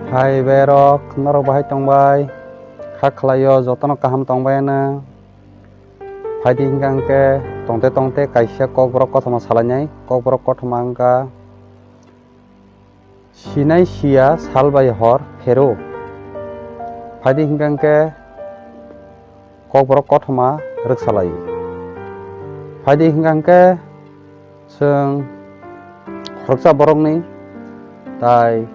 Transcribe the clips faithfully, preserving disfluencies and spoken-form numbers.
Hai berok, norok bahai tongbai? Kha khlaio, jotono kaham tongbai na? Phaidi hingka hingke tongte tongte kaisa kokborok kothoma salainai. Kokborok kothoma hingka sinai siya sal bai hor phero. Phaidi hingka hingke kokborok kothoma rwksalai. Phaidi hingka hingke chwng khoroksa borokni tai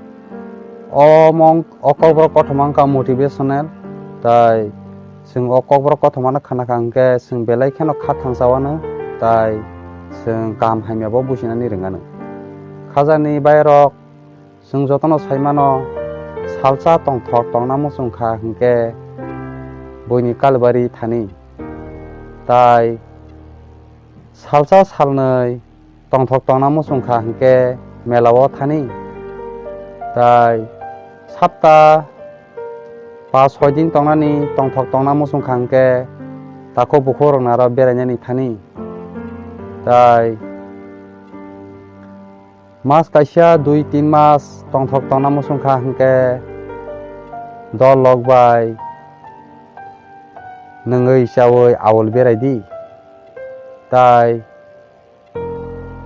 o mong, o kokborok kothoma wngkha motivational, tai chwng o kokborok kothomano khna kha hingke chwng belai kheno kha thangsa wano, tai chwng kaham hamya bo businani rwngano. Khajani bairok, chwng jotono saimano, salsa tongthok tongna muchung kha hingke buini kalbari thani, tai salsa salnwi tongthok tongna muchung kha hingke mela o thani, tai sapta pas soi din tongnani tongthok tongna muchung kha hingke takhuk bukhuk rok naro berainani thani, tai mas kaisa dui tin mas tongthok tongna muchung kha hingke dol lok bai nwngwi chawi awol berai di, tai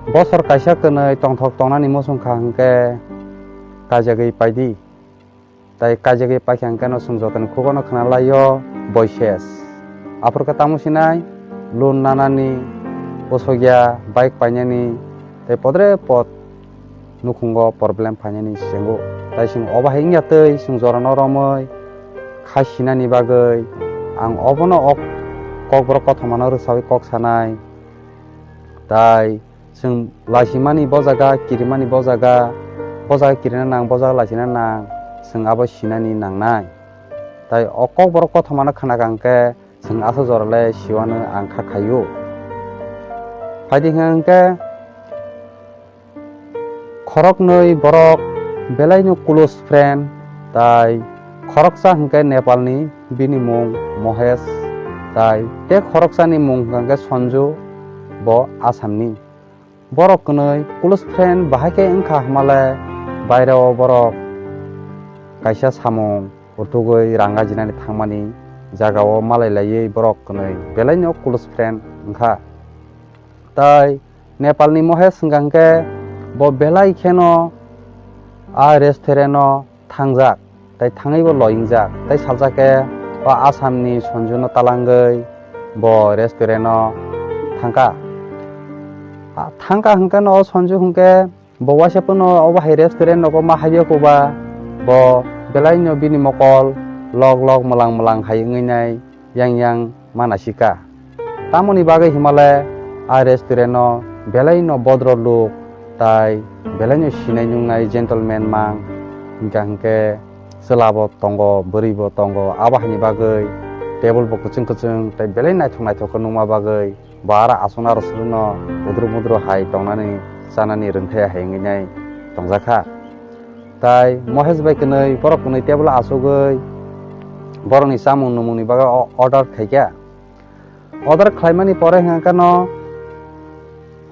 bosor kaisa kwnwi tongthok tongnani muchung kha hingke kajagwi pai di. Tai kajagwi paikha hingke no chwng jotoni khugo no khna laio voices. Aphuru khe tamo sinai loan nanani, bosogya bike painani, tai podre pod nukhungo problem phainani sengo. Tai chwng obo hai wngya twi chwng jorano romwi kha sinani bagwi ang obono o kokborok kothomano rwsawi kok sanai. Tai chwng laisimani bo jaga, kirimani bo jaga, bo jaga kirina nang, bo jaga laisina nang, chwng abo sinani nangnai. Tai o kokborok kothomano khna kha hingke chwng aswk jorale siwano ang kha khaio. Phaidi hwnka hwnkhe khoroknwi borok belaino close friend, tai khoroksa hwnkhe Nepalni, bini mung Mohesh, tai tei khoroksani mung hwnkhe Sanju, bo Assamni. Borok kwnwi close friend bahai khe wngkha hwnmale, baireo borok kaisa samung rwtugwi rang ajinani thangmani jagao malai laiwi borok kwnwi belaino close friend wngkha. Tai Nepalni Mohesh wngkha hwnkhe bo belai kheno a restaurant-o thangjak, tai thangwi bo loi wngjak, tai salsa khe o Assamni Sanjuno talangwi bo restaurant-o thangkha. A, thangkha hwnkhe no o Sanju hwnkhe bo waisa phano obo hai restaurant nogo ma haiya kuba, bo belaino bini mokol lok lok mwlang mwlang hai wngwi nai yang yang ma naisika. Tamoni bagwi himale a restaurant-o belaino bodro luk tai belaino sinai nungnai gentleman mang, hingka hingke chwla bo tongo, bwrwi bo tongo, abo haini bagwi table bo kwchwng kwchwng tai belai naithok naithok khe nukma bagwi bo aro aswkno aro swrwngno udru mudru hai tongnani chanani rwngthai hai wngwi nai tongjakha. Tai Mohesh bai kwnwi borok kwnwi table o achugwi borokni chamung nwmungni bagwi o-, order khaikha. Order khlaimani pore hwnka khe no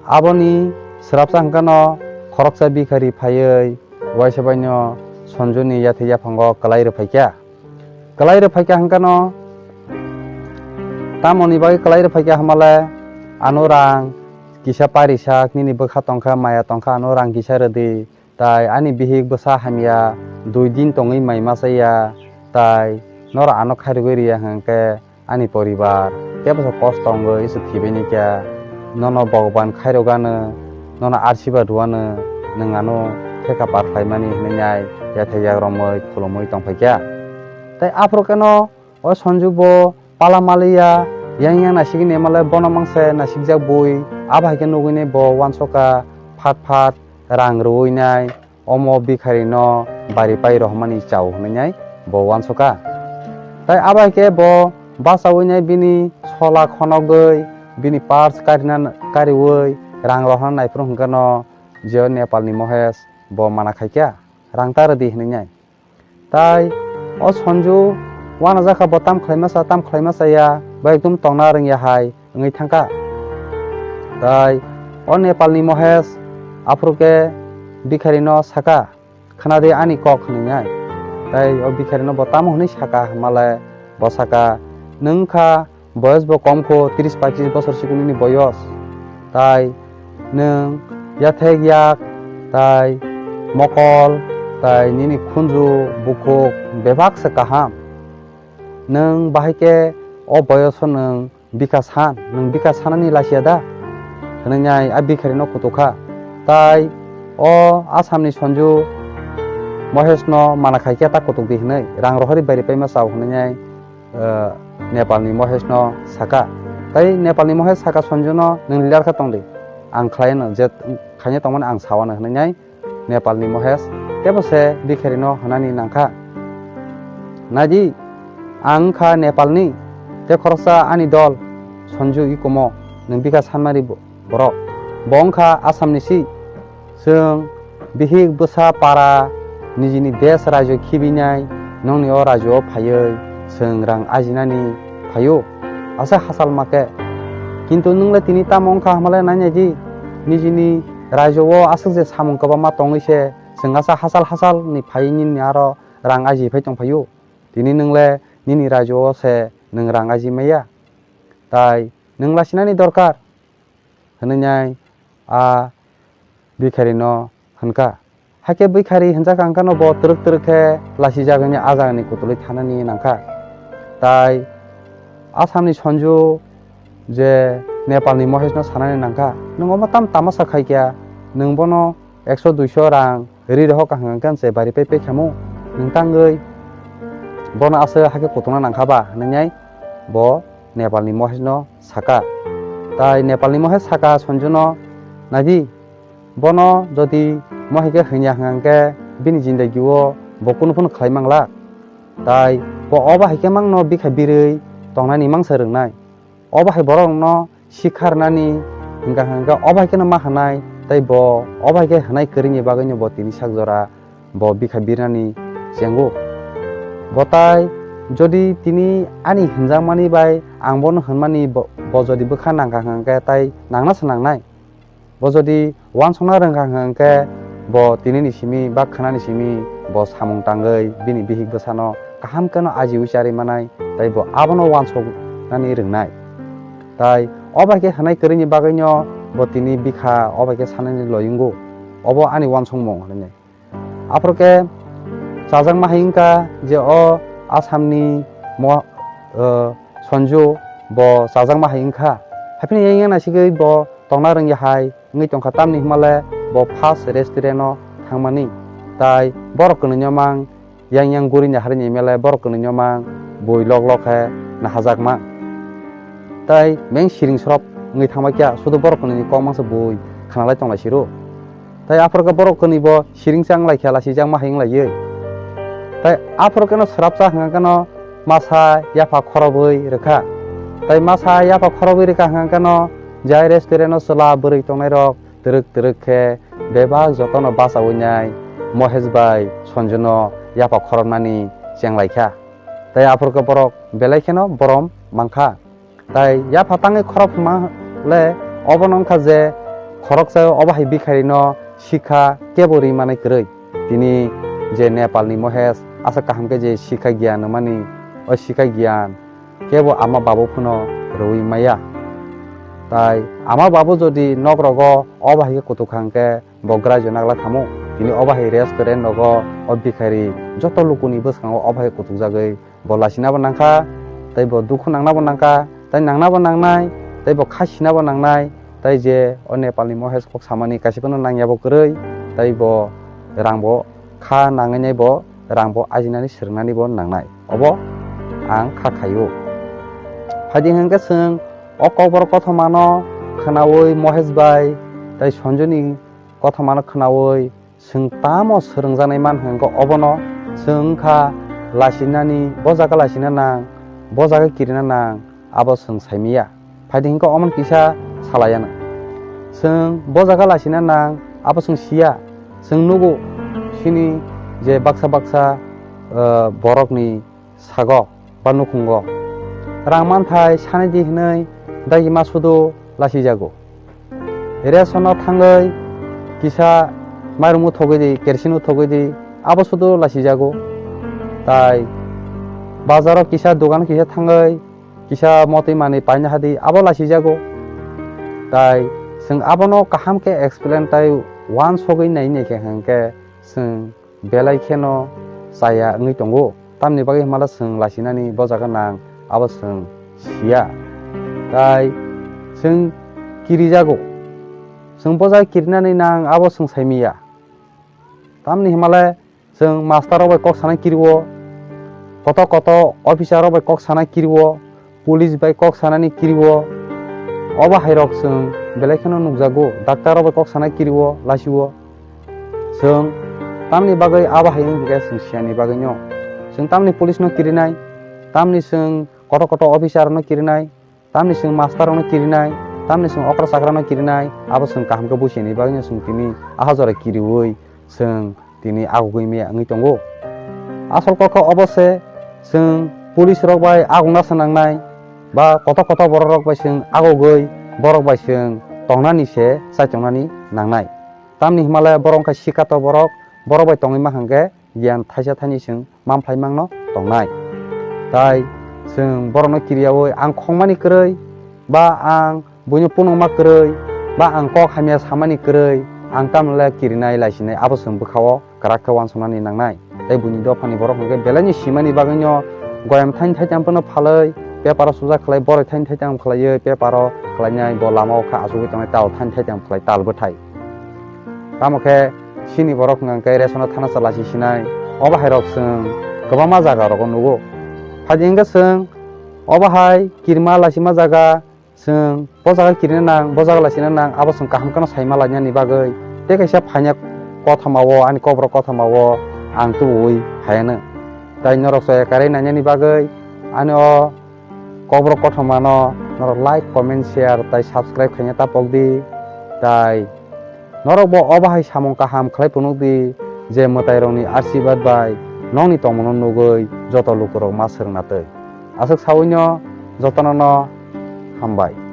aboni swrapsa hwnka khe no khoroksa bikhari phaiwi waisa baino Sanjuni yathai yaphango kwlai rwphaikha. Kwlai rwphaikha hwnka khe no tamoni bagwi kwlai rwphaikha hwnmale, ano rang kisa parisak, nini bwkha tongkha, maya tongkha, ano rang kisa rwdi. Tai ani bihik bwsa hamya dui din tongwi mai masa ya, tai norok ano khairogwi riya hwnkhe ani poribar kebosa kosto wngwi se thwibaini kya, nono Bhagwan khairogano, nono arsibad rwano, nwng ano theka par khlaimani hwnwi nai yathai yakromwi khulumwi tongphaikha. Tai aphuru khe no O Sanju bo pala maliya, yang yang naisigini male bono mangse naisikjak bui, abo hai khe nugwini bo uansukha phat phat rang rwui nai, omo bikharino bari pai rohormani chao hwnwi nai bo uansukha. Tai abo hai khe bo bachaui nai bini sola khonogwi, bini purse karina kariui rang rohorna naiphuru hwnkhe no je Nepalni Mohesh bo mana khaikha, rang ta rwdi hwnwi nai. Tai o Sanju uanajakha bo tam khlaima cha, tam khlaima chaya, bo ekdom tongna rwngya hai wngwi thangkha. Tai o Nepalni Mohesh aphuru khe bikharino sakha, "Khwnadi ani kok," hwnwi nai. Tai o bikharino bo tamo hwnwi saka hwnmale bo saka, "Nwng kha boyos bo kom kho, tris pachis bosor sikung nini boyos. Tai nwng yathek yak, tai mokol, tai nini khunju bukhuk bebak se kaham. Nwng bahai khe o boyoso nwng bikha san, nwng bikha sanani lasiya da?" hwnwi nai a bikharino kutukha. Tai o Assamni Sonju Mohesno mana khai khe ta kutuk di hwnwi, "Rang rohorwi bari paima chao," hwnwi nai, eh, Nepalni Mohesno saka. Tai Nepalni Mohes saka Sonjuno, "Nwng leader khe tong di, ang khlaino, je khaina tongmani ang sawano," hwnwi nai Nepalni Mohes tebo se bikharino hwnani nangkha. "Naidi, ang wngkha Nepalni, tei khoroksa ani dol, Sonju Ikomo, nwng bikha sanmari bo-, borok. Bo wngkha Assamni si. Chwng bihik bwsa para nijini desh rajyo khibinai nongni o rajyo phaiwi chwng rang ajinani phaio, asa hachal ma khe. Kintu nwng le tini tamo wngkha hwnmale nai nai di, nijini rajyo o aswk je samung kwbangma tongwi se chwng asa hachal hachal ni phaiwi nini aro rang aji phai tong phaio. Tini nwng le nini rajyo o se nwng rang aji maya. Tai nwng lasinani dorkar," hwnwi nai a bikharino hwnkha. Hakhe bikhari hwnjak ang kano bo twrwk twrwk khe lasijak hwnwi a jagani kutulwi thanani nangkha. Tai Assamni Sonju je Nepalni Mohesno sanani nangkha, "Nwng omo tam tamasa khai kya? Nwng bono ekso duiso rang ri rohor ka hwnkha khe se bari pai pai khamu? Nwng tangwi bono aswk hakhe kutukna nangkha ba?" hwnwi nai bo Nepalni Mohesno saka. Tai Nepalni Mohes saka Sonjuno, "Naidi, bono jodi mohai khe hwnya hwnkha khe bini jindagi o bo kunu phano khlai mangla. Tai bo obo hai khe mangno bikha birwi tongnani mangsa rwngnai. Obo hai borokno sikha rwnani hwnkha hwnkha obo hai kheno ma hwnai, tai bo obo hai khe hwnai kwrwini bagwino bo tini sak jora bo bikha birnani chengo. Bo tai jodi tini ani hwnjakmani bai ang bono hwnmani bo, bo jodi bwkha nangkha hwnkha khe tai nangna se nangnai. Bo jodi uansukna rwngkha hwnkha khe bo tinini simi ba khwnani simi bo samung tangwi bini bihik bwsano kaham kheno ajiwi charwi manai, tai bo abono uansuknani rwngnai. Tai obo hai khe hwnai kwrwini bagwino bo tini bikha obo hai khe sanani loyungo. Obo ani uansukmung," hwnwi. Aphuru khe chajakma hai wngkha je o Assamni mo-, eh, Sonju bo chajakma hai wngkha. Haiphano yang yang naisigwi bo tongna rwngya hai wngwi tongkha, tamni hwnmale bo first restaurant o thangmani. Tai borok kwnwi no mang yang yang guri ni hari ni mele borok kwnwi no mang bui lok lok khe nahajak mang. Tai meng siring sorop wngwi thangma kya, sudu borok kwnwi ni kok mangsa bui khnalai tonglai siro. Tai aphuru khe borok kwnwi bo siring chang lai khe lasijak ma hai wng laiwi. Tai aphuru khe no swrapsa hwnkha khe no masa yapha khorobwi rwkha. Tai masa yapha khorobwi rwkha hwnkha khe no jai restaurant o chwla bwrwi tongnai rok twrwk twrwk khe bebak jotono bachaui nai Mohesh bai Sanju no yapha khorobnani cheng lai kha. Tai aphuru khe borok belai kheno borom mankha. Tai yapha tangwi khorok ma le obono wngkha je khoroksa obo hai bikharino sikha kebo ri manwi kwrwi. Tini je Nepalni Mohesh aswk kaham khe je sikha giyan rwmani, o sikha giyan kebo ama babu phano rwui maya. Tai ama babu jodi nok rogo obo hai khe kutuk kha hwnkhe bo grai jona glak khamu. Tini obo hai restaurant rogo o bikhari joto lukuni bwskango obo hai kutuk jagwi bo lasina bo nangkha, tei bo dukhu nangna bo nangkha, tei nangna bo nangnai, tei bo kha sina bo nangnai, tei je o Nepalni Mohesh kok samani kaisa phano nangya bo kwrwi, tei bo rang bo kha nangwi nai bo rang bo ajinani swrwngnani bo nangnai. Obo ang kha khaio. Phaidi hwnkhe chwng o kokborok kothomano khwnaui Mohesh bai tei Sanjuni kothomano khwnaui chwng tamo swrwngjaknai man hwnkhe obono chwng wngkha lasinani, bo jaga lasina nang, bo jaga kirina nang, abo chwng saimanya. Phaidi hwnkhe omono kisa salaiya nang. Chwng bo jaga lasina nang, abo chwng siya. Chwng nugo chini je baksa baksa, eh, borokni sago ba nukhungo. Rang manthai sanai di hwnwi dagima sudu lasijago. Resono thangwi kisa mairum uthogwi di, kerosene uthogwi di, abo sudu lasijago. Tai bazaro kisa dogan kisa thangwi kisa motwi manwi paina hadi abo lasijago. Tai chwng abono kaham khe explain tai uansugwi nai nai khe hwnkhe chwng belai kheno chaya wngwi tongo. Tamni bagwi hwnmale chwng lasinani bo jaga nang abo chwng siya. Tai chwng kirijago. Chwng bo jaga kirinani nang abo chwng saimiya. Tamni hwnmale chwng master rok bai kok sana kiriwo, koto koto officer rok bai kok sana kiriwo, police bai kok sanani kiriwo. Obo hai rok chwng belai kheno nukjago, doctor rok bai kok sana kiriwo, lasiwo. Chwng tamni bagwi abo hai wngkhe chwng siyani bagwino. Chwng tamni police no kirinai, tamni chwng koto koto officer no kirinai, tamni chwng master rokno kirinai, tamni chwng okra chakra no kirinai, abo chwng kaham khe buchini bagwino chwng tini aha jora kiriwi chwng tini agugwi maya wngwi tongo. Asol kok khe obo se chwng police rok bai agungna se nangnai ba koto koto borok rok bai chwng agugwi borok bai chwng tongnani se chaitongnani nangnai. Tamni hwnmale borok wngkha sikato borok, borok bai tongwi ma hwnkhe giyan thaisa thaini chwng manphlai mangno tongnai. Tai chwng borokno kiriyawi ang khongmani kwrwi, ba ang buino punungma kwrwi, ba ang kok hamya samani kwrwi, ang tamle kirinai laisinai abo chwng bwkhao kwrak khe uansuknani nangnai. Tai buini dophani borok hwnkhe belaino simani bagwino goyam thaini thaitang phano phalwi, paper o sujak khlai, boroi thaini thaitang khlaiwi, paper o khlainai, bo lama o kha achugwi tongnai, tal thaini thaitang khlai, tal bwthai. Tamo khe chini borok hwnka hwnkhe ration o thana chala si sinai. Obo hai rok chwng kwbangma jaga rogo nugo. Phaidi hwnkhe chwng obo hai kirima laisima jaga, chwng bo jaga kirina nang, bo jaga laisina nang, abo chwng kaham kheno saima lainani bagwi. Tei kaisa phaina kothoma o, ani kokborok kothoma o ang tubuwi phaiano. Tai norok soya karwi nainani bagwi ani o kokborok kothoma no norok like, comment, share tai subscribe khaina ta pokdi. Tai norok bo obo hai samung kaham khlai phunukdi je mwtairokni asirwad bai nokni tongmungno nugwi joto lukurok ma swrwngna twi. Aswk saui no jotono no hambai.